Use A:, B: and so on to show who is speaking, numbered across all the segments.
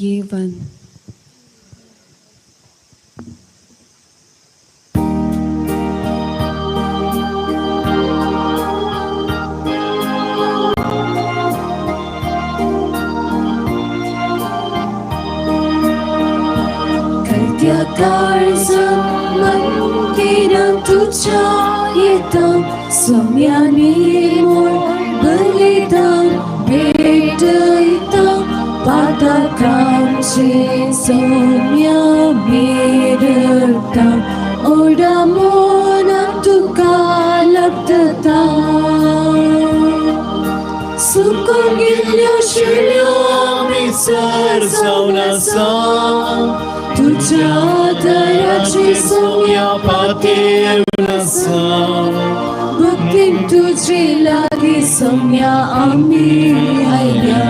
A: येवन. त्या काळजां मंदिरां तुज्या येता सौम्या निर्मळ बलिदान भेटयता पातकांचे सौम्या मिरता ओडा मोना तुका लब्धता सुकून गेल्ल्यो शिळ्यो
B: आमी सर जावन आसा
A: तुझ्या आदाराची सौम्या
B: पातयेवन आसा
A: भक्तीन तुझे लागी सौम्या आमी आयल्या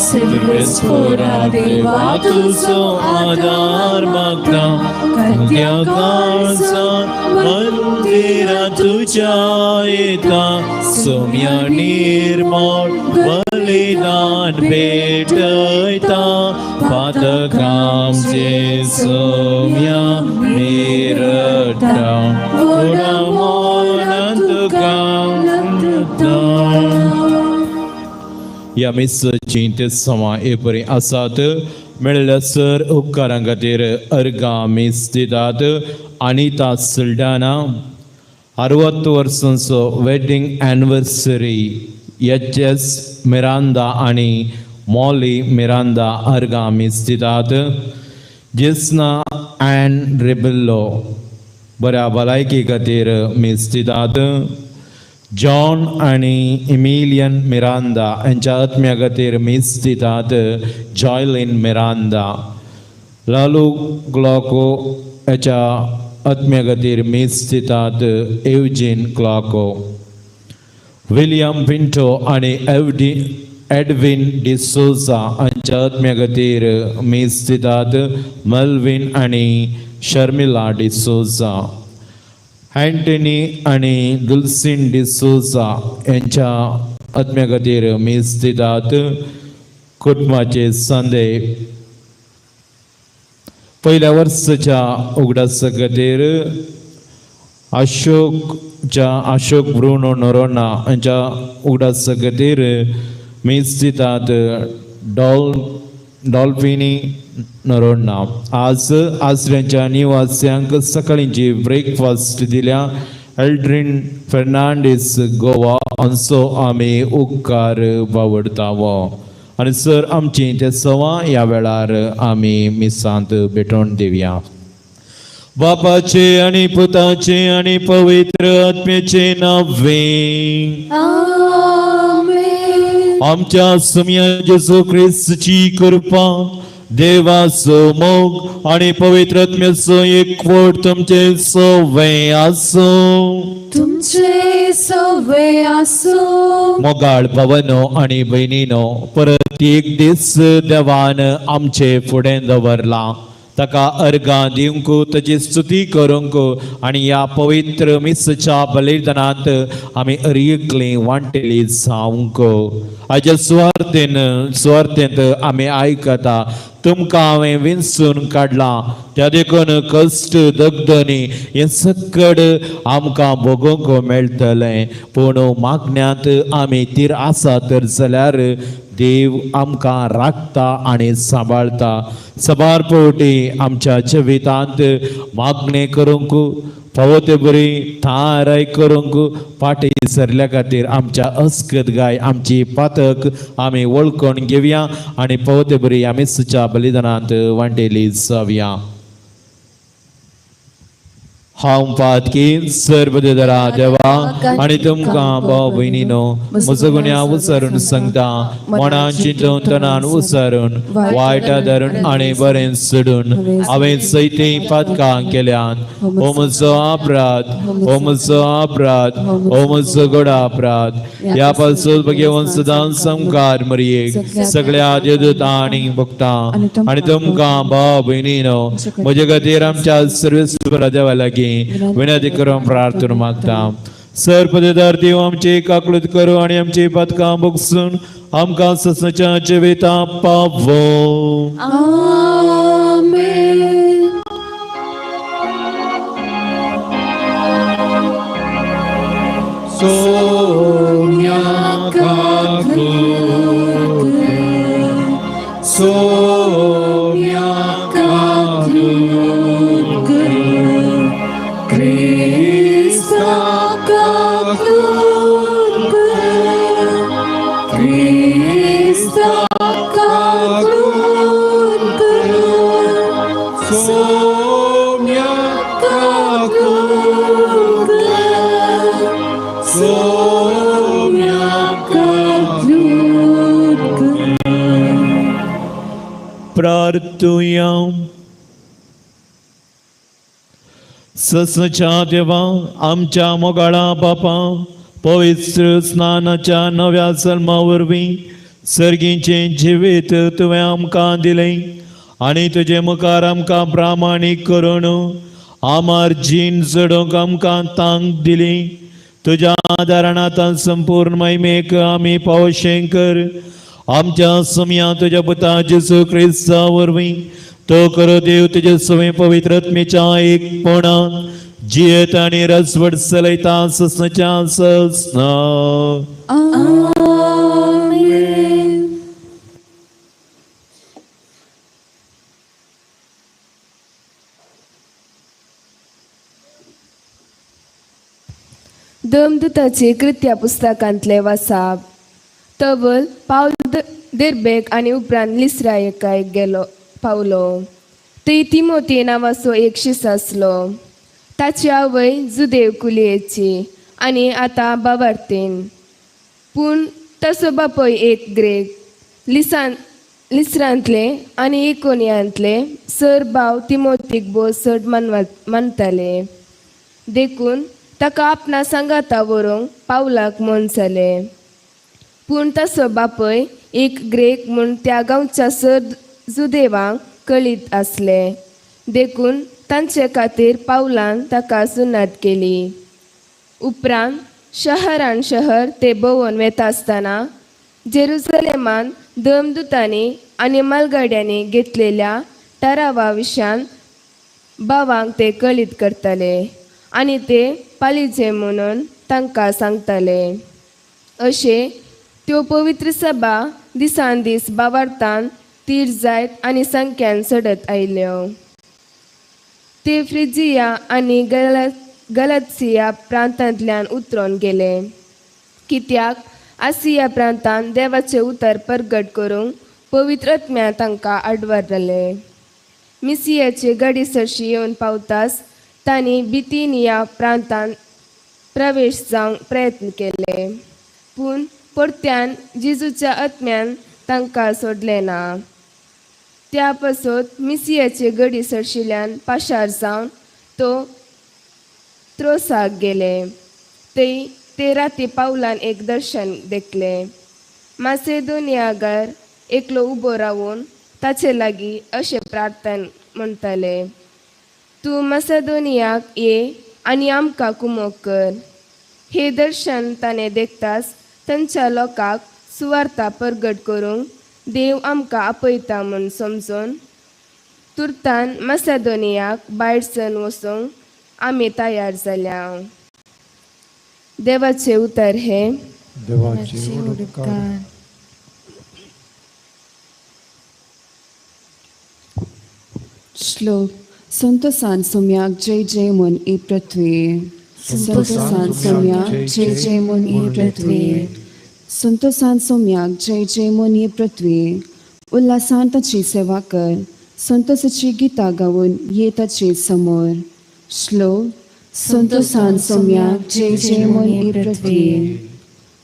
A: सर्वेस्पोरा देवा
B: तुजो आदार मागता त्या काळजां मंदिरा तुज्या येता सौम्या निर्मळ बलिदान भेटयता पातकांचे सौम्या मिरता व्हडा मोलान तुका लब्धता. ह्या मिसाचीं ते समा हे परी आसात मेळिल्ल्या सर उपकारां खातीर अर्गां मीस दितात. अनिता सल्डाना 60 वर्सांचो wedding anniversary H S Miranda आनी मॉली मिरांदा अर्गां मीस दितात. जेस्ना एन रिबेल्लो बऱ्या भलायकी खातीर मीस दितात. जॉन आनी इमिलियन मिरांदा हांच्या आत्म्या खातीर मीस दितात. जॉयलीन मिरांदा लालू क्लॉको हाच्या आत्म्या खातीर मीस दितात. एवजीन क्लॉको विलियम पिंटो आनी एवडी एडविन डिसोजा हांच्या आत्म्या खातीर मीस दितात. मल्विन आनी शर्मिला डिसोजा अँटनी आनी दुलसीन डिसोजा यांच्या आत्म्या खातीर मीस दितात. कुटुंबाचे संदे पयल्या वर्साच्या उगडासा खातीर अशोकच्या अशोक ब्रुनो नोरोना हांच्या उगडासा खातीर मीस दितात. डॉल्फिनी नोरोना आज आसऱ्यांच्या निवास्यांक सकाळींची ब्रेकफास्ट दिल्या एल्ड्रीन फेर्नांडीस गोवा हांचो आमी उपकार बावडतावो आनी सर आमची ते सवा ह्या वेळार आमी मिसांत भेटोवन दिवया. बापाचे आनी पुताचे आनी पवित्र आत्म्याचे नावे.
A: आमेन.
B: आमच्या सुम्या जेजू क्रिस्तची कृपा देवाचो मोग आनी पवित्र आत्म्याचो एकवट तुमचे सवे आसूं.
A: तुमचे सवे आसूं.
B: मोगाळ भवनो आनी भयणीनो परत एक दीस देवान आमचे फुडें दवरला ताका अर्गां दिवंक ताची स्तुती करूंक आनी ह्या पवित्र मिसच्या बलिदानांत आमी अरयकली वांटेली जावंक. हाज्या सुवार्थेन सुवार्थेंत आमी आयकता तुमकां हांवें विंचून काडलां त्या देखून कश्ट दगदनी हें सकड आमकां भोगोवंक मेळटलें पूण मागण्यांत आमी तीर आसा तर जाल्यार देव आमकां राखता आनी सांबाळता. सबार पवटी आमच्या जिवितांत मागणें करूंक फावो ते बरी थाराय करूंक फाटीं सरल्या खातीर आमच्या अस्कत गाय आमची पातक आमी वळखून घेवया आनी फावो ते बरी आमी सुच्या बलिदानांत वांटेली जावया. हांव पातकी सर्वदरा देवा आनी तुमकां भाव भयणीनो म्हजो गुन्यांव उसारून सांगता मनान चिंतून तणान उसारून वायटा धरून आनी बरें सोडून हांवें सैती पातकां केल्यान. हो म्हजो अपराध, हो म्हजो अपराध, हो म्हजो गोडा अपराध. ह्या पासून भगेवन सदां संकार मरयेक सगळ्या देवदूतां आनी भक्तां आनी तुमकां भाव भयणीनो म्हजे खातीर आमच्या सर्वेस्पर देवा लागीं विनंती करून प्रार्थना मागता. सरपदेदार देव आमची काकळूत करू आणि आमची पदकां भोगसून आमकां ससच्या जिविता पावो.
A: आमेन.
C: सोम्या काकूत, सोम्या काकूत,
A: क्रिस्ता काकूत, क्रिस्ता काकूत,
C: सोम्या काकूत, सोम्या
A: काकूत.
B: प्रार्थुया. ससच्या देवा, आमच्या मोगाळा बापा, पवित्र स्नानाच्या नव्या जल्मा वरवीं सर्गीचें जिवीत तुवें आमकां दिलें आनी तुजे मुखार आमकां प्रामाणीक करून आमार जीण चडोवंक आमकां तांक दिली. तुज्या आदारान आतां संपूर्ण महिमेक आमी पावशें कर. आमच्या समया तुज्या पुता जेजू क्रिस्ता वरवीं, तो करो देव तुजे सवे पवित्र आत्मेच्या एकपणान जियेत आनी रजवट चलयता ससच्या ससना.
A: आमेन.
D: दमदूताचे कृत्या पुस्तकांतले वासाप. तवल पावल देर्बेक आनी उपरांत लिस्रा एकाक गेलो पावलो. थंय तिमोती नांवाचो एक शीस आसलो. ताची आवय जुदेव कुलयेची आनी आतां बाबार्तीन, पूण तसो बापय एक ग्रेक. लिसान लिस्रांतले आनी इकोनियांतले सर भाव तिमोतीक भोव चड मानताले, देखून ताका आपणा सांगाता व्हरूंक पावलाक मन जालें. पूण तसो बापय एक ग्रेक म्हूण त्या गांवच्या सर जुदेवांक कळीत आसलें, देखून तांचे खातीर पावलान ताका सुनात केली. उपरांत शहरान शहर ते भोंवन वेता आसतना जेरुजलेमान दमदुतांनी आनी मालगाड्यांनी घेतलेल्या ठरावा विशयान भावांक ते कळीत करताले आनी ते पालिजे म्हणून तांकां सांगताले. अशें त्यो पवित्र सभा दिसान दीस बावार्थान तीर जायत आनी संख्यान चडत आयल्यो. ते फ्रिजिया आनी गलत्सिया प्रांतांतल्यान उतरोन गेले, कित्याक आसिया प्रांतान देवाचें उतर परगट करूंक पवित्र आत्म्या तांकां आडवारले. मिसियाचे गाडी सरशी येवन पावताच तांणी बितिनिया प्रांतान प्रवेश जावंक प्रयत्न केले, पूण परत्यान जेजूच्या आत्म्यान तांकां सोडलें ना. त्या पासत मिसियाचे गडी सरशिल्यान पाशार जावन तो त्रोसाक गेले. थंय ते राती पावलान एक दर्शन देखलें. मासेदोनियागर एकलो उबो रावून ताचे लागीं अशें प्रार्थन म्हणटाले, तूं मासेदोनियाक ये आनी आमकां कुमोक कर. हे दर्शन ताणें देखताच थंयच्या लोकांक सुवार्ता परगट करूंक देव आमकां आपयता म्हूण समजून तुर्तान मासेदोनियाक भायर सरून वचूंक आमी तयार जाल्या. देवाचें उतर हें.
C: देवाचे उपकार.
E: श्लोक. संतोसान सोम्याक जय जय म्हूण ई पृथ्वी. संतोसान सोम्याक जय जय म्हूण ई पृथ्वी. संतोसान सोम्याक जय जय म्हूण ई पृथ्वी. उल्हासान ताची सेवा कर. संतोसाची गितां गावन ये ताचे समोर. श्लोक. संतोसान सोम्याक जय जय म्हूण ई पृथ्वी.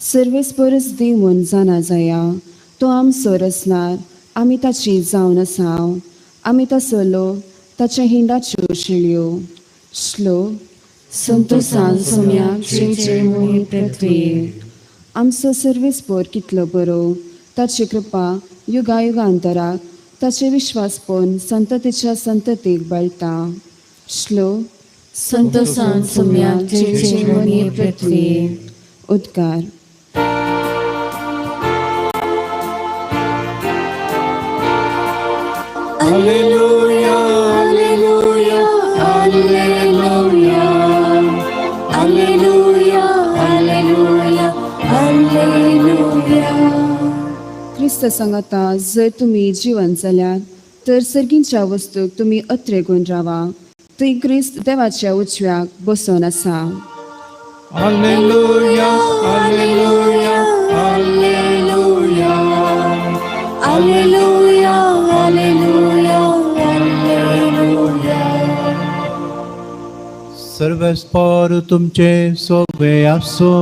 E: सर्वेस्परस देव म्हूण जाणा जाया. तो आमचो रचणार, आमी ताची जावन आसा. आमी तसो लोक ताच्या हिंडाच्यो शेळयो. श्लोक. संतोसान सोम्याक जय जय म्हूण पृथ्वी. आमचो सर्वेस्पोर कितलो बरो. ताची कृपा युगायुगांतराक. ताचे विश्वासपण संततीच्या संततीक बळटा. श्लोक.
A: संतोषान सोम्याक जय जय मोनी पृथ्वी.
E: उद्गार.
C: Alleluia,
A: Alleluia, Alleluia, Alleluia, Alleluia, Alleluia.
E: क्रिस्त सांगाता जर तुमी जिवन जाल्यात तर सर्गींच्या वस्तूक तुमी अत्रेगून रावा, थंय क्रिस्त देवाच्या उजव्याक बसून आसा.
C: Alleluia, Alleluia, Alleluia,
A: Alleluia, Alleluia, Alleluia.
F: सर्वेस्पर तुमचे सोबे आसो.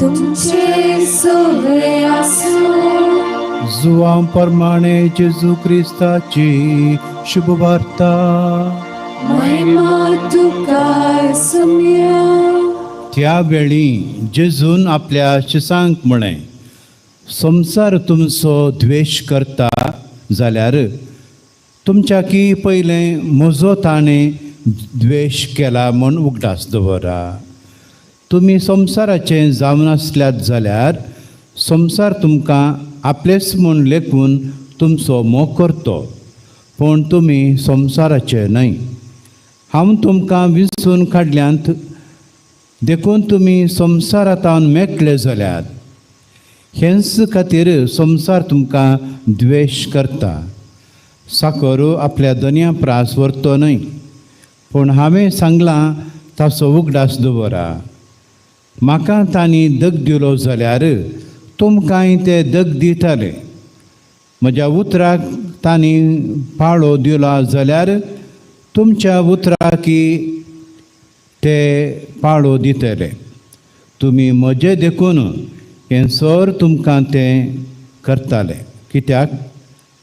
A: तुमचे सवे आसूं.
F: जुवां प्रमाणे जेजू क्रिस्ताची शुभवार्ता.
A: महिमा तुका सोम्या.
F: त्या वेळी जेजून आपल्या शिसांक म्हळें, संवसार तुमचो द्वेश करता जाल्यार तुमच्याकी पयलें म्हजो ताणें द्वेश केला म्हूण उगडास दवरा. तुमी संवसाराचें जावन आसल्यात जाल्यार संवसार तुमकां आपलेच म्हूण लेखून तुमचो मोग करतो, पूण तुमी संवसाराचे न्हय. हांव तुमकां विंचून काडल्यांत देखून तुमी संवसारांत मेकळे जाल्यात. हेंच खातीर संवसार तुमकां द्वेश करता. साकर आपल्या दनया प्रास व्हरतो न्हय, पूण हांवें सांगलां ताचो उगडास दवरा. म्हाका तांणी दग दिलो जाल्यार तुमकांय ते दग दिताले. म्हज्या उतराक तांणी पाळो दिलो जाल्यार तुमच्या उतराकी ते पाळो दितले. तुमी म्हजे देखून हें सर तुमकां तें करताले, कित्याक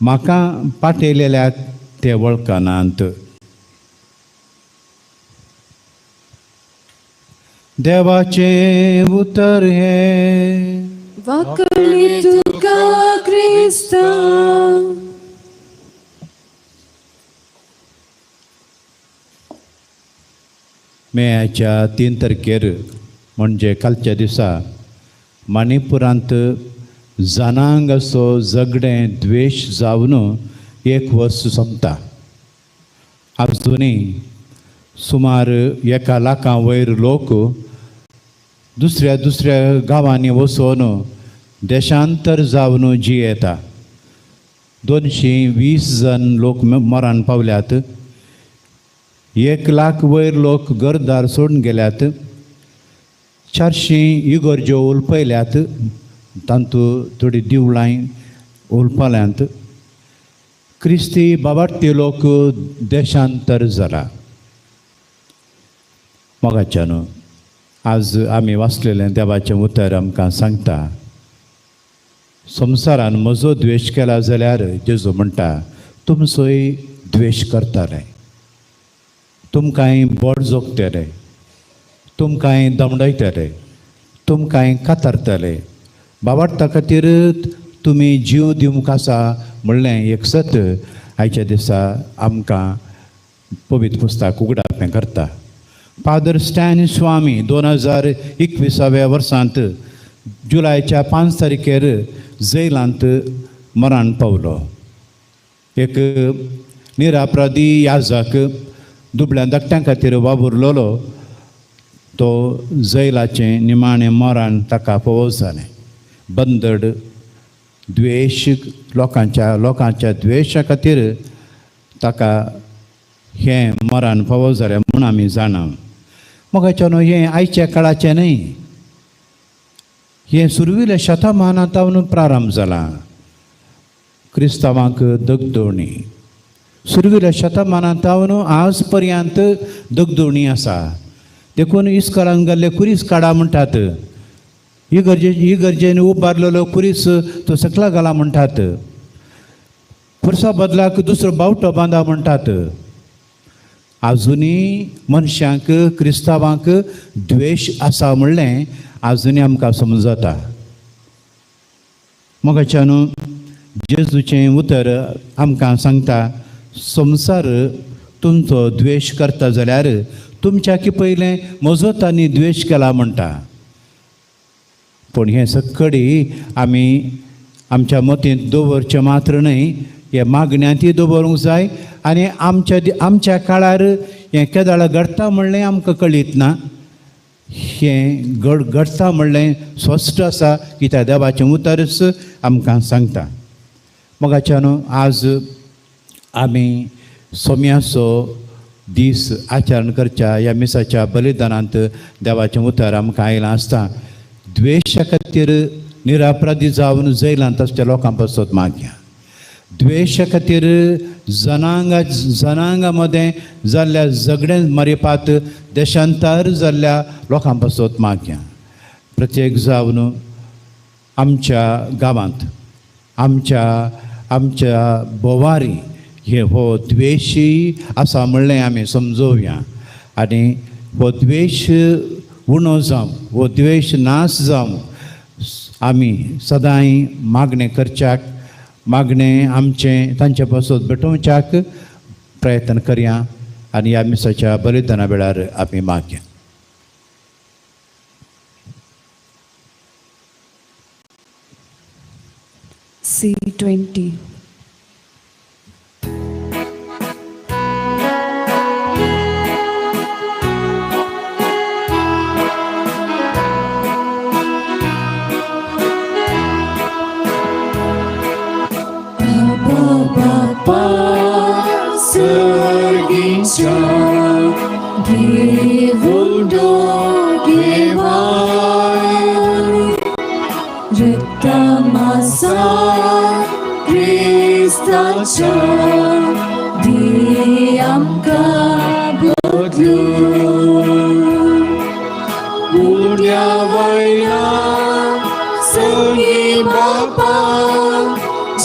F: म्हाका पाठयलेल्याक ते वळखनात. देवाचें उतर हें.
A: वाकळी तुका क्रिस्ता.
F: मेयाच्या 3 तारखेर म्हणजे कालच्या दिसा मणिपुरांत जनांग असो झगडें द्वेश जावन एक वर्स सोंपता. आजुनूय सुमार 1 लाखां वयर लोक दुसऱ्या दुसऱ्या गांवांनी वचून देशांतर जावन जियेता. 220 जण लोक मरण पावल्यात. 1 लाख वयर लोक घरदार सोडून गेल्यात. 400 इगर्ज्यो उलपयल्यात, तातूंत थोडी दिवळांय उलपाल्यांत. क्रिस्ती बाबाटी लोक देशांतर जाला. मोगाच्यान आज आमी वाचलेलें देवाचें उतर आमकां सांगता, संवसारान म्हजो द्वेश केला जाल्यार जेजू म्हणटा तुमचोय द्वेश करताले, तुमकांय बोट जोगतले, तुमकांय दमडयतले, तुमकांय कातरतले. बाबार्था खातीर तुमी जीव दिवंक आसा म्हणलें एक सत आयच्या दिसा आमकां पवित्र पुस्तक उगडापें करता. फादर स्टॅन स्वामी 2021व्या वर्सांत जुलायच्या 5 तारखेर जैलांत मरण पावलो. एक निरापराधी याजक दुबळ्या धाकट्यां खातीर वावुरलेलो तो जैलाचें निमाणें मरण ताका फावो जालें. बंदड द्वेश लोकांच्या लोकांच्या द्वेशा खातीर ताका हें मरण फावो जालें म्हूण आमी जाणा. मोगाच्या न्हू हें आयच्या काळाचें न्हय, हें सुरविल्या शतमानांत प्रारंभ जाला. क्रिस्तांवांक दगदोवणी सुरविल्या शतमानांत आज पर्यंत दगदोवणी आसा. देखून इस्कोलान गेल्ले कुरीस काडा म्हणटात, ही गरजे ही गरजेन उबारलेलो कुरीस तो सकला घाला म्हणटात, पुरसा बदलाक दुसरो बावटो बांदा म्हणटात. आजुनूय मनशांक क्रिस्तांवांक द्वेश आसा म्हणलें आजुनूय आमकां समजता. मोगाच्या न्हू जेजूचें उतर आमकां सांगता, संवसार तुमचो द्वेश करता जाल्यार तुमच्या की पयलें म्हजो तांणी द्वेश केला म्हणटा. पूण हें सक्कडी आमी आमच्या मतींत दवरचें मात्र न्हय, हे मागण्यांतय दवरूंक जाय. आनी आमच्या आमच्या काळार हें केदाळ घडटा म्हणलें आमकां कळीत ना. हें घडटा म्हणलें स्पश्ट आसा की त्या देवाचें उतरच आमकां सांगता. मोगाच्यान आज आमी सोम्याचो दीस आचरण करच्या ह्या मिसाच्या बलिदानांत देवाचें उतर आमकां आयलां आसता. द्वेशा खातीर निरापराधी जावन जैलांत आसच्या लोकां पासत मागया. द्वेशा खातीर जनांगा जनांगा मदें जाल्ल्या झगडें मरिपात देशांतर जाल्ल्या लोकां पासत मागया. प्रत्येक जावन आमच्या गांवांत आमच्या आमच्या भोवारी हे हो द्वेशी आसा म्हणलें आमी समजोवया. आनी हो द्वेश उणो जावं, हो द्वेश नाश जावं, आमी सदांय मागणें करच्याक, मागणें आमचें तांचे पासत भेटोवच्याक प्रयत्न करया. आनी ह्या मिसाच्या बलिदाना वेळार आमी मागया.
E: C20.
C: सर्गीच्या देवुडो देवाय रक्तमासा क्रिस्ताच्या दी आमकां बदलून उड्या वयल्या संगी बापा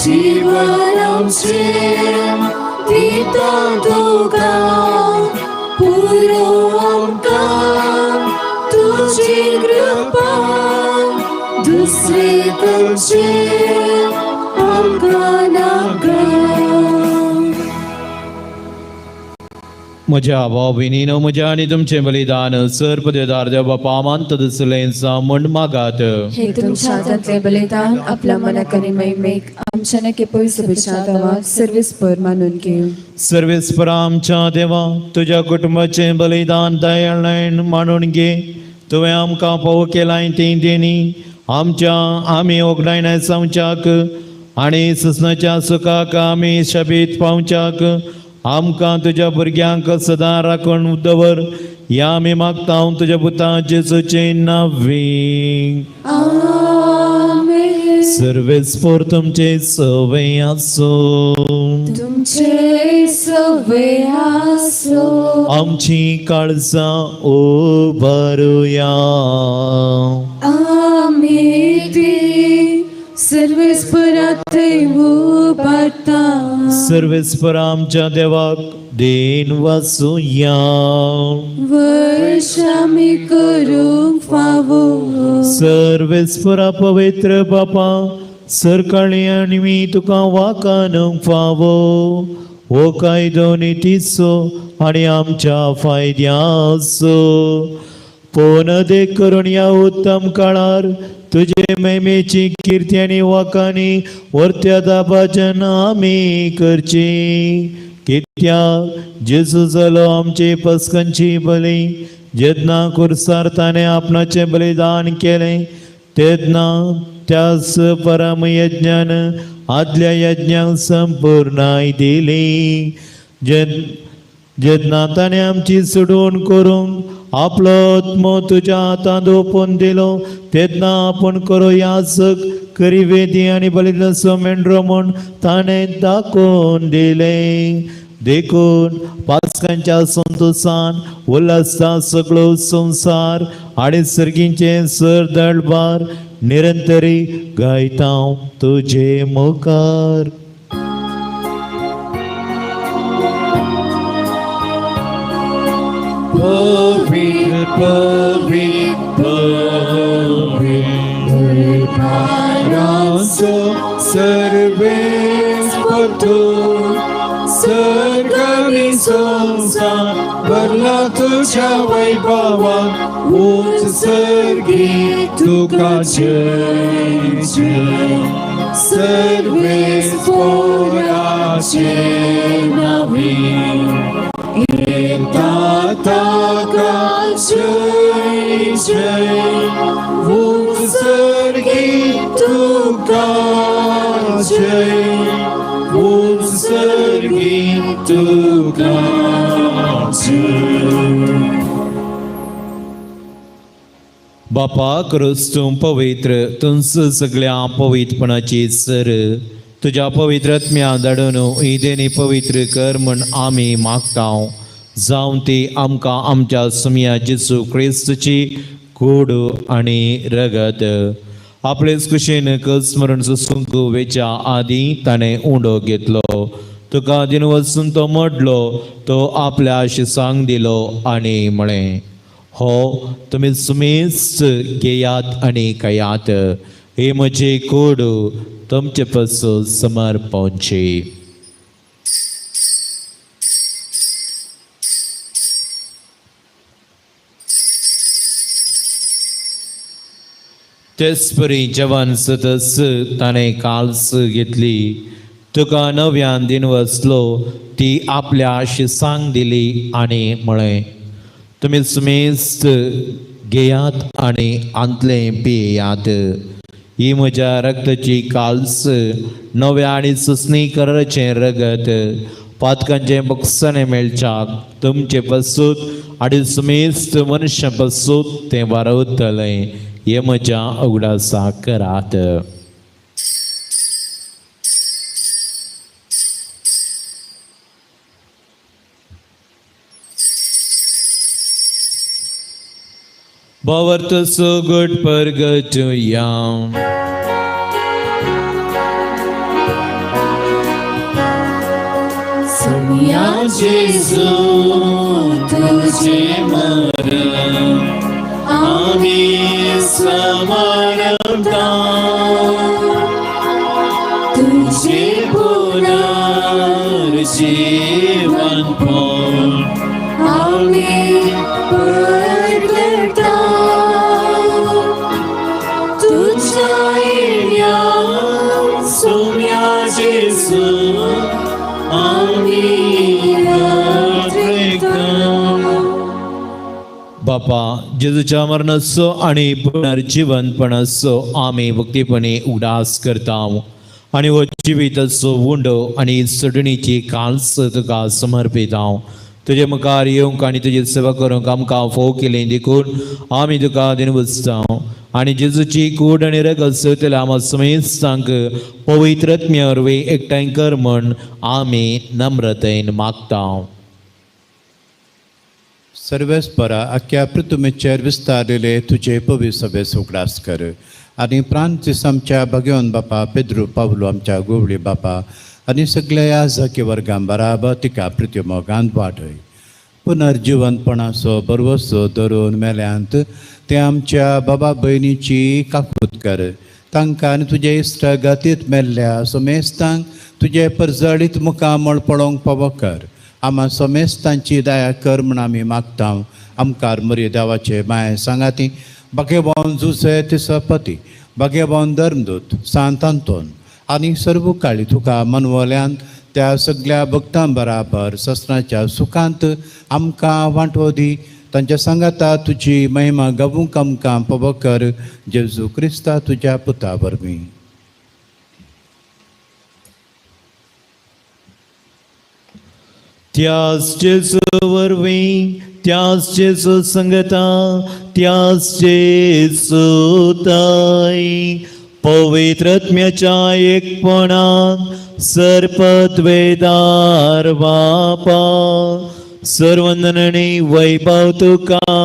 C: जीवन आमचें दिता तुका पुरो आमकां तुजी कृपा दुसरे तुमचे आमकां नाका.
B: म्हज्या भाव भयणीनो, म्हज्या आनी तुमचें बलिदान सर पदेदार देव बापा मानता दिसलें म्हण मागात.
A: हे तुमच्या हातांतलें बलिदान आपल्या मनाक आनी महिमेक आमच्या नके पयस सभेच्या देवाक सर्वेस्पर मानून घेवं.
B: सर्वेस्परा आमच्या देवा, तुज्या कुटुंबाचें बलिदान दयाळान मानून घे. तुवें आमकां फावो केलाय ती देणी आमच्या आमी ओगडायनाय जावच्याक आनी ससनाच्या सुखाक आमी शबीत पावच्याक आमकां तुज्या भुरग्यांक सदां राखून दवर. ह्या आमी मागता तुज्या पुता जेजूचे नांवी.
A: आमेन.
B: सर्वेस्पोर तुमचे सवे आसूं.
A: तुमचे सवे आसो.
B: आमची काळजां उबारुया.
A: आमी ती सर्वेस्परा थंय उबारता.
B: सर्वेस्पर आमच्या देवाक देन वाचुया.
A: वर्ष आमी करूंक फावो.
B: सर्वेस्परा पवित्र बापा, सरकाळी आनी मी तुका वाकानूंक फावो हो कायदो नितीचो आनी आमच्या फायद्याचो. पोन देख करून ह्या उत्तम काळार तुजे महिमेची किर्ती आनी वाकानी वर्त्या दाबाजन आमी करची. कित्याक जेजू जालो आमचे पसकनची बली. जेन्ना कुर्सार ताणें आपणाचें बलिदान केलें तेन्ना त्याच परम यज्ञान आदल्या यज्ञांक संपूर्णाय दिली. जेन्ना ताणें आमची सोडवण करूंक आपलो आत्मो तुज्या हातांत ओपून दिलो तेन्ना आपूण करो याचक करी वेदी आनी बलिदानाचो मेंढरो म्हूण ताणें दाखोवन दिलें. देखून पास्कांच्या संतोसान उल्हासता सगळो संवसार आनी सर्गींचे सर दळबार निरंतरी गायता तुजे मुखार.
C: पवित्र पवित्र पवित्र पाराचो सर्वेस्पर तूं, सर्ग आनी संवसार भरला तुझ्या वैभवान उंच सर्गी तुका जय जय सर्वेस पोराचे नावी येता ताका जय जय उंच सर्गी तुका जय उंच सर्गी तुका जय.
B: बापा क्रिस्तू पवित्र तुंच सगळ्या पवित्रपणाची सर तुज्या पवित्र आत्म्या धाडून ही देणी पवित्र कर म्हण आमी मागता. जावं ती आमकां आमच्या सुमया जेजू क्रिस्तची कूड आनी रगत. आपलेच कुशीन कस्मरण सोसूंक वेच्या आदीं ताणें उंडो घेतलो, तुका दिन वचून तो मोडलो, तो आपल्या शिसांक दिलो आनी म्हळें, हो तुमी सुमेस्त घेयात आनी खायात, ही म्हजी कूड तुमचे पासून समर्पणची. तेच परी जवान सतस ताणें काल्स घेतली, तुका नव्यान दिन वचलो, ती आपल्या शिसांक दिली आनी म्हळें, तुमी सुमेस्त घेयात आनी आंतलें पियात, ही म्हज्या रक्ताची काल्स नव्या आनी सुसणी कराचें रगत पातकांचें बक्षणें मेळच्याक तुमचे पसूत आनी सुमेस्त मनशां पसूत तें वारवतलें. हे म्हज्या उगडासा करात. भावार्थ सुगट परगटया.
C: सोम्या जेजू तुझे मरण आमी समरता, तुझे पुनर्जीवन पण आमी परगटा, तुझ्या येण्या सोम्या जेजू आमी वाट
B: बापा, जेजूच्या मरणाचो आनी पुनर्जीवनपणाचो आमी भक्तीपणी उगडास करता आनी हो जिविताचो उंडो आनी सोडणीची काल्स तुका समर्पिता. तुजे मुखार येवंक आनी तुजी सेवा करूंक आमकां फोव केली देखून आमी तुका दिनवसता आनी जेजूची कूड आनी रगत सोयतल्या आमकां समेस्तांक पवित्र आत्म्या वरवीं एकठांय कर म्हण आमी नम्रतेन मागता.
F: सर्वेस्परा आख्या पृथ्वीचेर विस्तारिले तुजे पवित्र सभेस उगडास कर आनी फ्रांसीस आमच्या भगवान बापा, पेद्रू पावलो आमच्या गोवळी बापा आनी सगल्या ह्या जाकी वर्गां बराबर तिका पृथ्वी मोगांत वाडय. पुनर्जिवनपणाचो बरवसो धरून मेल्यांत ते आमच्या बाबा भयणीची काकूत कर. तांकां आनी तुजे इश्ट गातीत मेल्ल्या समेस्तांक तुजे परजळीत मुखामळ पळोवंक पावो कर. आमा समेस्तांची दया कर म्हण आमी मागता. आमकार मरी देवाचे माये सांगाती बागेबावन जुसे तिसपती बागेबावन धर्मदूत सांत आंतोन आनी सर्व काळी तुका मनवल्यान त्या सगल्या भक्तां बराबर ससनाच्या सुखांत आमकां वांटो दी. तांच्या सांगाता तुजी महिमा गावूंक आमकां पवो कर, जेजू क्रिस्ता तुज्या पुता वरवीं.
B: त्याच जेजू वरवीं, त्याच जेजू संगता, त्याच जेजू ताई पवित्र आत्म्याच्या एकपणात सर्पद्वेदार बापा सर्वंदनणी वैभव तुका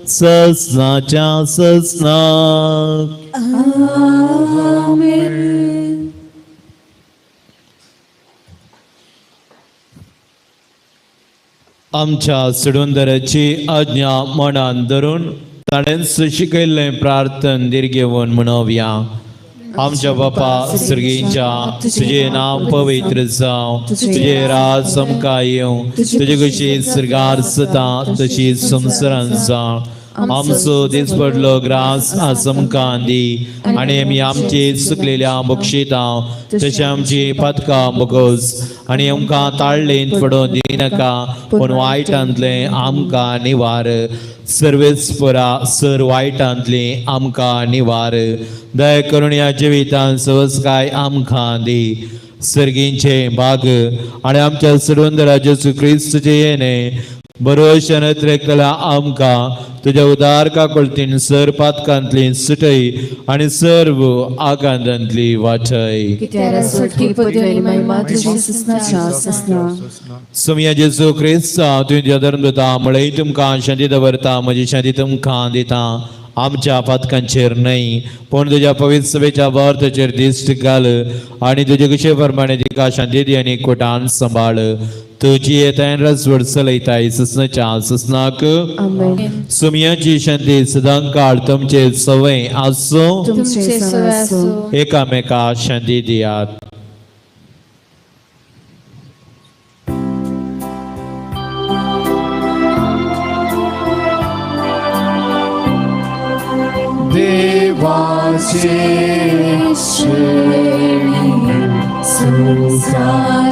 B: ससनाच्या ससनाक.
A: आमेन.
B: आमच्या सुडुंदराची आज्ञा मनान धरून ताणेंच शिकयल्लें प्रार्थन दीर्घेवन म्हणोवया. आमच्या बापा सर्गींच्या तुझे नाव पवित्र जावं, तुझे राज आमकां येवं, तुजे कशी सर्गार जाता तशी संवसारांत जावं. आमचो दीस पडलो ग्रास आज आमकां दी आनी आमी आमचे चुकलेल्या बक्षिता तशें आमची पातकां बगोस आनी आमकां ताळलेंत पडोवन दिनाका पूण वायटांतलें आमकां निवार. सर्वेस्परा सर वायटांतली आमकां निवार. दया करून ह्या जिवितान सवसकाय आमकां दी. सर्गींचे भाग आनी आमच्या सर्वंदरा जेजू क्रिस्तचे येणे बरोशन त्रेकला आमकां तुज्या उदार काकुळतीन सर पातकांतली सुटय आनी सर्व आकांतांतली वाचय.
A: कित्याक सोडकी पदवी आनी महिमा तुजी ससनाच्या ससना.
B: सोमया जेजू क्रिस्ता तुवें तुज्या धर्म दिता म्हळें तुमकां शांती दवरता, म्हजी शांती तुमकां दिता. आमच्या पातकांचेर न्हय पूण तुज्या पवित्र सभेच्या वर्तचेर दिश्ट घाल आनी तुजे कशे प्रमाणे तिका शांती दी आनी कोटान सांबाळ. तुजी येतायन रसवड चलयताय ससनाच्या ससनाक.
E: आमेन.
B: सुमयाची शांती सदांकाळ तुमचे सवय आसूं.
E: तुमचे सवय आसूं.
B: एकामेका शांती दियात.
C: देवाचे श्रेणी संसाराचे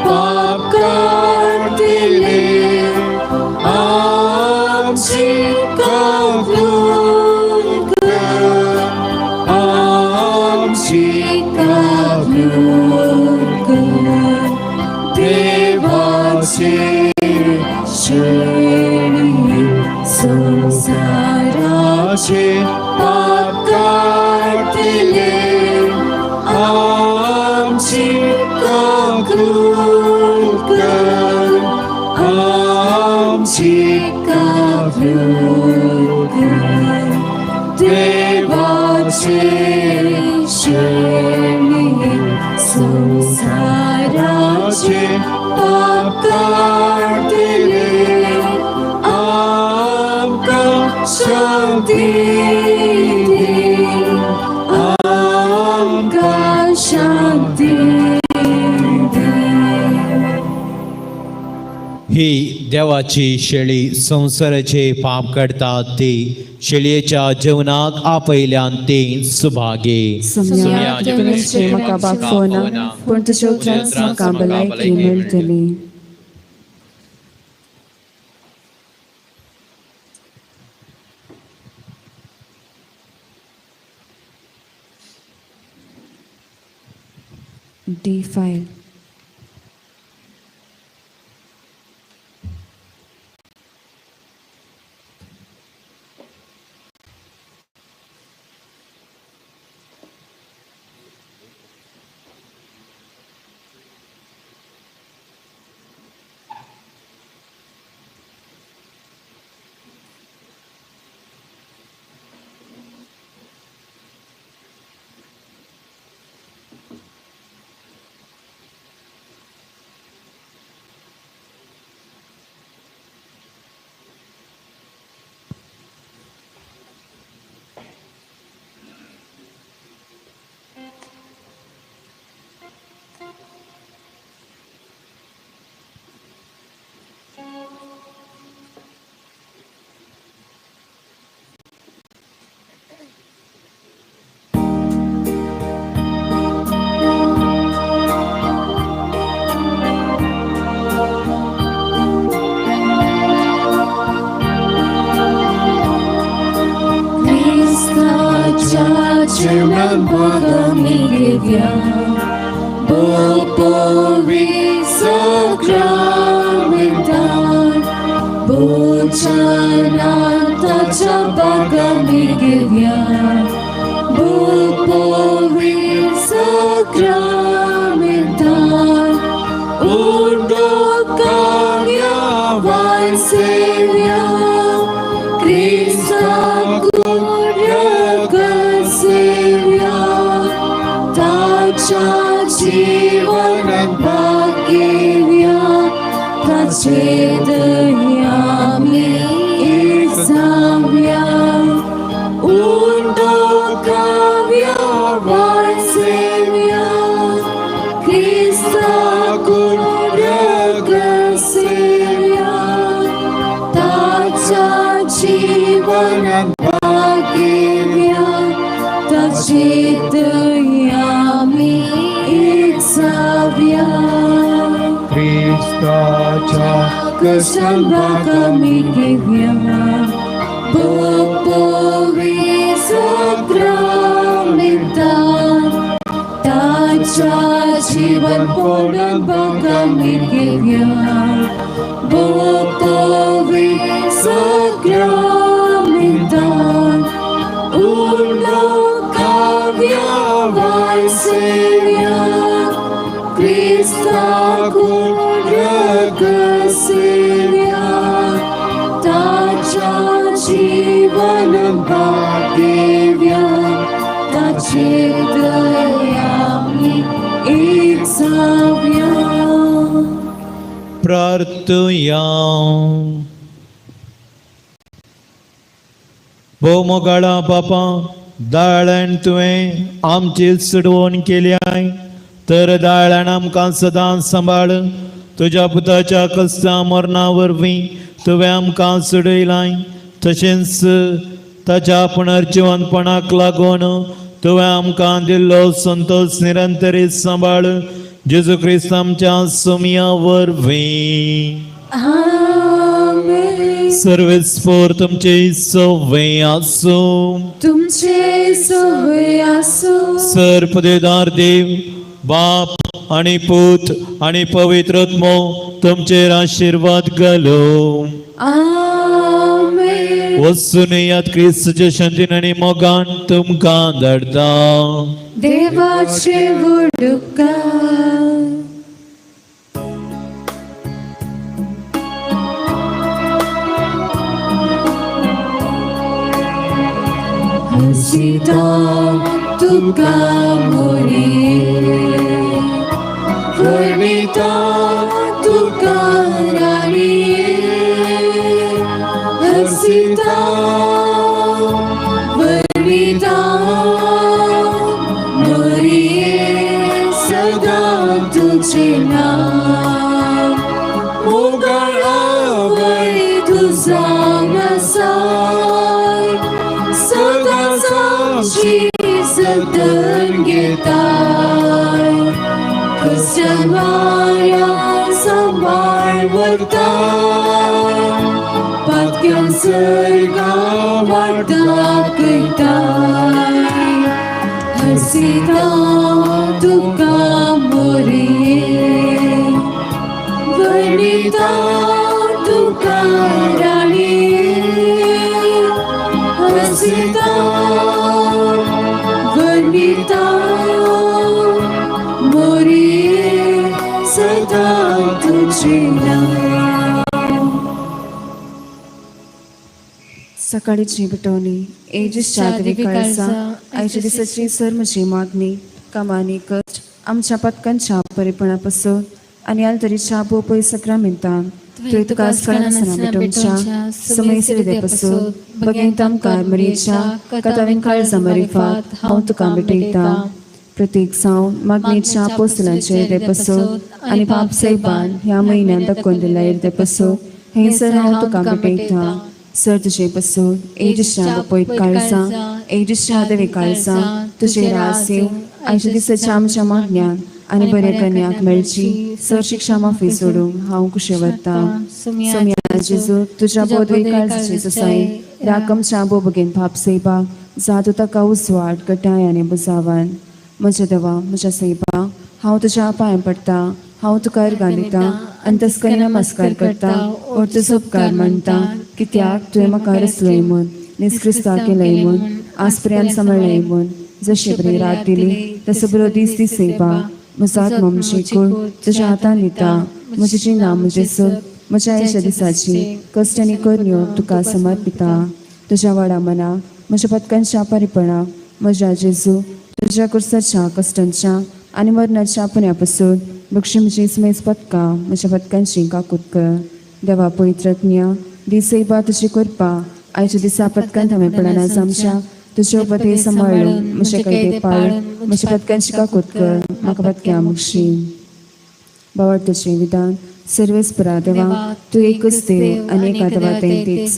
C: पाप काडटिले, आमची कबूल कर, आमची कबूल कर. देवाचे श्रेणी संसाराचे पाप काडटिले, आमची कबूल कर, आमची कबूल कर. देवाचे श्रेणी संसाराचे पाप काडटिले, आमकां शांती दी, आमकां शांती दी.
B: ही देवाची शेळी संवसाराचे पाप काडटा ती शेळयेच्या जेवणाक आपयल्यान ती सुभागे.
E: सोमया, तुवें म्हाका बाफोना पूण तुज्या उपरांत म्हाका भलायकी मेळटली. D file.
C: क्रिस्ताच्या जीवनात भाग आमी घेवया, बोपोवी सक्रामेंतान, बोचनाताच्या भाग आमी घेवया, बोपोवी सक्रामेंतान, उंडो काव्या वानसेव्या, क्रिस्ता सेव्या, ताच्या जीवनात भाग घेवया, ताचे दया आमी एक जावया, उंडो काव्या. ताच्या जीवनात भाग घेवया ताचे दया आमी एक जावया
G: क्रिस्ताच्या
C: कष्टान भाग आमी घेवया भोग साक्रामेंतान ताच्या जीवन पूर्ण भाग आमी घेवया भोग साक्रामेंतान उर्नो काव्या वायसेव्या क्रिस्ता रगसेव्या ताच्या जीवन भाग्यव्या ताचे दया आमी एक जावया.
B: प्रार्थुया. भोव मोगाळा बापा, दाळण तुवें आमची सुडवण केल्याय तर दाळण आमकां सदांच सांबाळ. तुज्या पुताच्या कस्ता मरणा वरवीं तुवें आमकां सुडयलाय, तशेंच ताच्या पुनर्जिवनपणाक लागून तुवें आमकां दिल्लो संतोष निरंतरीत सांबाळ. जेजू क्रिस्त आमच्या सोमया वरवीं.
C: आमेन.
B: सर्वेस्पोर तुमचे सवे आसूं.
C: तुमचे सवे आसूं.
B: सर पदेदार देव बाप आणि पूत आणि पवित्र आत्मो तुमचेर आशीर्वाद घालो.
C: आमेन.
B: वचून यात क्रिस्तच्या शांतीन आणि मोगान तुमकां धाडता.
C: देवाचे वडुका. हसिता तुका मोरी वर्णिता तुका राणी हसिता वर्णिता मोरी सदा तुझे नाम मोगळावय तुझा नसाय सदा साक्षी सदन घेताय क्रिश्चनवाया सांबाळ व्हरताय पातक्यां सर्गा वाट दाखयताय हसिता तुका मोरी वर्णिता तुका राणी हसिता वर्णिता मोरी सदा तुझे नाम.
E: सकाळीची भेटवणी एजीसच्या देवी काळजा, आयच्या दिसाची सर म्हजी मागणी कामांनी कश्ट आमच्या पथकांच्या बरेपणापासून आनी आलतरीच्या बोपय सक्रामेंतान तुवें तुका स्कळांसना भेटोवच्या समय सिरदे पासून बगेंत आमकार मरेच्या कथावीन काळजा मरिफात हांव तुका भेटयता. प्रत्येक जावन मागणेच्या पोसलांचे येदे पासून आनी बाप साहेबान ह्या म्हयन्यान दाखोवन दिल्या येदे पासून हें सर हांव तुका भेटयता. सर तुजे पासून एजीसच्या बपयत काळजा, एजीसच्या देवी काळजा, तुजे रास येवं आयच्या दिसाच्या आमच्या मागण्यान आनी बऱ्या कन्याक मेळची सर शिक्षा माफी सोडूंक हांव कुशे वता. सोमया जेजू, तुज्या बोधवी काळजाची जसाय राकमच्या बोबगेन भाप सेबा जातू ताका उजवाड गटाय आनी बुजावान. म्हज्या देवा, म्हज्या सैबा, हांव तुज्या पांयां पडटा, हांव तुका अर्गां दिता, अंतस्करी नमस्कार करता और तुजो उपकार मानता, कित्याक तुवें म्हाका रचलय म्हूण, निस्क्रिस्ता केलय म्हूण, आज पर्यंत सांबाळ्ळय म्हूण. जशे बरी रात दिली तसो बरो दीस दी सैबा. म्हजो आत्मो म्हजी कूड तुज्या हातान दिता, म्हजी जिना म्हजें सग म्हज्या आयच्या दिसाची कश्ट आनी करण्यो तुका समर्पिता. तुज्या वाडा मना म्हज्या पथकांच्या परिपणाक म्हज्या जेजू तुज्या कुर्साच्या कश्टांच्या आनी मरणाच्या पुण्या पासून बक्षी म्हजी स्मेस पदकां म्हज्या पदकांची काकूत कर. देवा पवित्रज्ञ दिसैबा तुजी कृपा आयच्या दिसा पदकांत हांवें पडना आमच्या तुजे उपदेश सांबाळून म्हजे कैदे पाळून म्हज्या पदकांची काकूत कर, म्हाका पदक्या मुक्षी. बावडतेचें विधान.
A: सर्वेस्परा देवा, तूं एकच देव आनी एका देवा तेच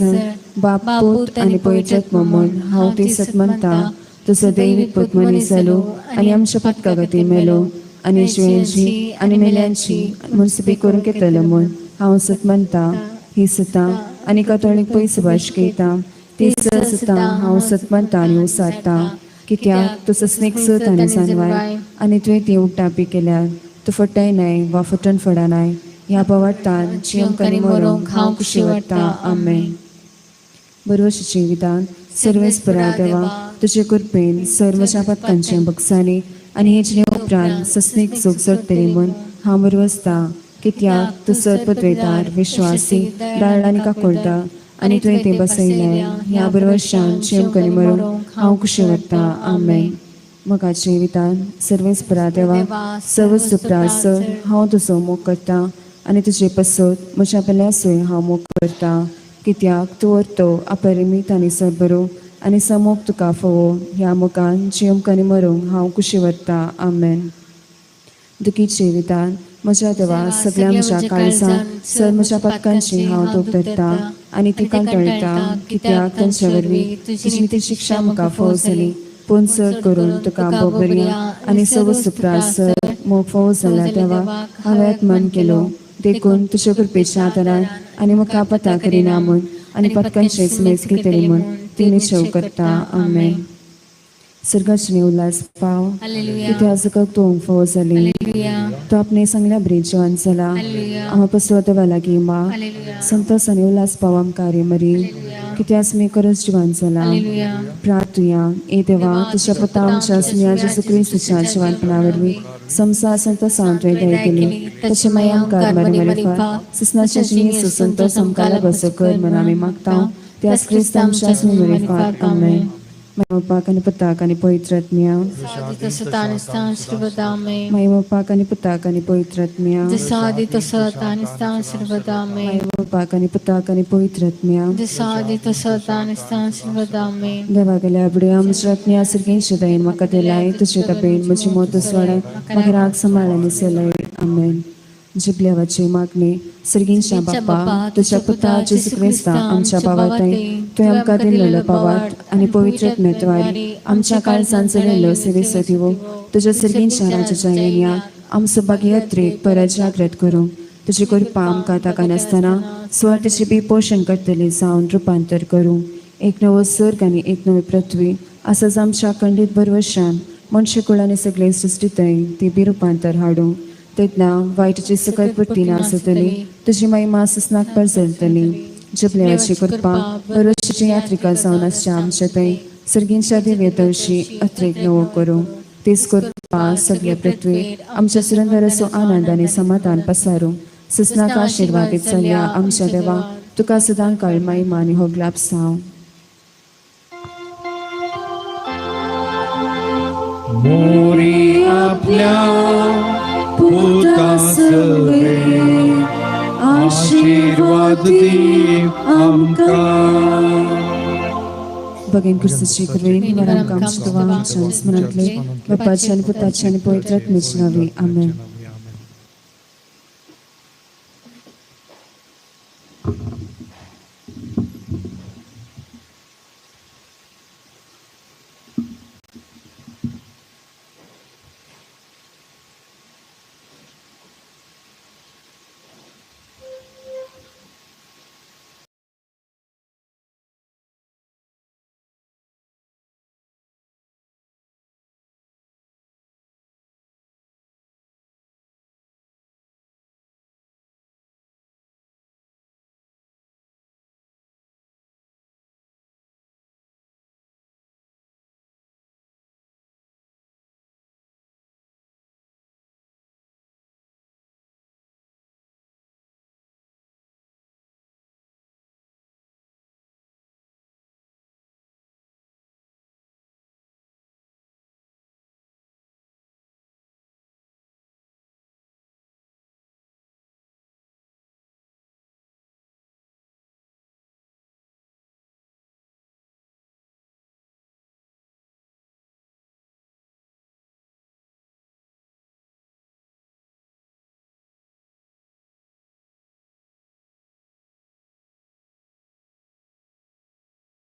A: बाप, पूत आनी पवित्र आत्मो म्हूण हांव ती सत मानता. तुजो दैवीक पूत मनीस जालो आनी आमच्या पातका खातीर मेलो आनी जिव्यांची आनी मेल्यांची मुनसुबी करूंक येतलो म्हूण हांव सत मानता. ही सतां आनी कातोळीक पयस भाश घेता ती सतां हांव सत मानता आनी उसारता, कित्याक तूं सस्नीक सत आनी जानवाय आनी तुवें ती उगटापी केल्यार. तूं फटय न्हय वा फटण फडनाय. ह्या बोवाळटान जिवंक आनी मरोंक हांव खुशी वाडटा. आमेन. बरोवशीचें विधान. सर्वेस्परा देवा, तुजे कृपेन सर म्हज्या पातकांच्या बक्षांनी आनी हे जिणे उपरांत सस्नीक सुख जोडटली म्हूण हांव बरवसता, कित्याक तूं सर पत्वेदार, विश्वासी, दाळ आनी काकोडटा आनी तुवें तें बसयलें. ह्या बरवशान जिवंक आनी मरूंक हांव खुशी वाडटा. आमेन. मोगाचें विधान. सर्वेस्परा देवा, सर्व सुप्रास हांव तुजो मोग करता आनी तुजे पसत म्हज्या पेल्यासूय हांव मोग करता, कित्याक तूं अर्तो अपरिमीत आनी सरबरो आनी समोग तुका फावो. ह्या मोगान जिवंक आनी मरूंक हांव खुशी वरता. आमेन. दुखीचें विधान. म्हज्या देवा, सगळ्या म्हज्या काळजान सर म्हज्या पातकांची हांव दोख धरता आनी ती कंटाळटा, कित्याक तांचे वरवीं तुजी नीती शिक्षा म्हाका फावो जाली. पूण चड करून तुका बोबरया आनी सव सुप्रास सर मोग फावो जाला देवा, हांवें आत्मान केलो. देखून तुज्या कृपेच्या आदारान आनी म्हाका पता करिना म्हूण आनी पातकांचे स्मेज घेतली म्हूण ती निश्चव करता. आमेन. सर्गाचे उल्हास पाव, इतिहासकाक तूं फावो जाली. तो आपणे सांगल्या बरी जिवन जाला. हांव पसो देवा लागीं मा संतोष आनी उल्हास पाव आमकां रे मरी, कित्यास मी खरंच जिवन जाला. प्रार्थुया. ए देवा, तुज्या पुता आमच्या सुन्या जेजू क्रिस्ताच्या जिवनपणा वरवीं संवसार संतोषान तुवें दया केली. ताचे माया आमकां मरी मरिफा सुसनाच्या जिणेचो संतोष आमकां लाभसो कर म्हूण आमी मागता. त्याच क्रिस्त आमच्या सुन्या मरिफात. आमेन. माय आनी पुताक आनी पवित्र आत्म्या. माय बापाक आनी पुताक आनी पवित्र आत्म्या. माय बापाक आनी पुताक आनी पवित्र आत्म्या. देवा गेल्या abडे आमच्या आत्म्या सर्गेंच्या दयेन म्हाका दिलाय. तुजे तबेन म्हजी मोत सोडाय, म्हाका राग सांबाळ आनी चलय. आमेन. जिबल्यावाची मागणी. सर्गींच्या बापा, तुज्या पुता जेजू क्रिस्ता आमच्या बाबातय तुवें आमकां दिल्लो पावाट आनी पवित्र आत्म्याद्वारे आमच्या काळजान चलयल्लो सेवेचो दिवो तुज्या सर्गींच्या राजाच्या येण्या आमचो भाग्यत्रेक परत जागृत करूं. तुजी कृपा आमकां ताका नासतना सुवार्थाची बी पोशण करतली जावन रुपांतर करूं. एक नवो सर्ग आनी एक नवी पृथ्वी आसाच आमच्या खंडीत भरवशान मनशकुळ आनी सगळे सृश्टींतय ती बी रुपांतर हाडूं. तेन्ना वायटाची सकत पडटी नासतली, तुजी महिमा ससनाक परजळटली. जपल्याची कृपा भरवशाची यात्रिका जावन आसच्या आमच्या थंय सर्गींच्या दिव्य तवशी अत्रेक नवो करूं. तेच कृपा सगळे पृथ्वी आमच्या सुरंदर असो आनंद आनी समाधान पसारूं. ससनाक आशिर्वादीत जाल्या आमच्या देवा, तुका सदां काळ महिमा आनी होगलाप साव.
C: मोरी आपल्या पुतासवे आशीर्वाद दी आमकां.
A: बगेन क्रिस्ताची कृपेन निवार आमकां आमच्या देवा आमच्या स्मरणांतले बापाच्या आनी पुताच्या आनी पवित्र आत्म्याच्या नांवी. आमेन.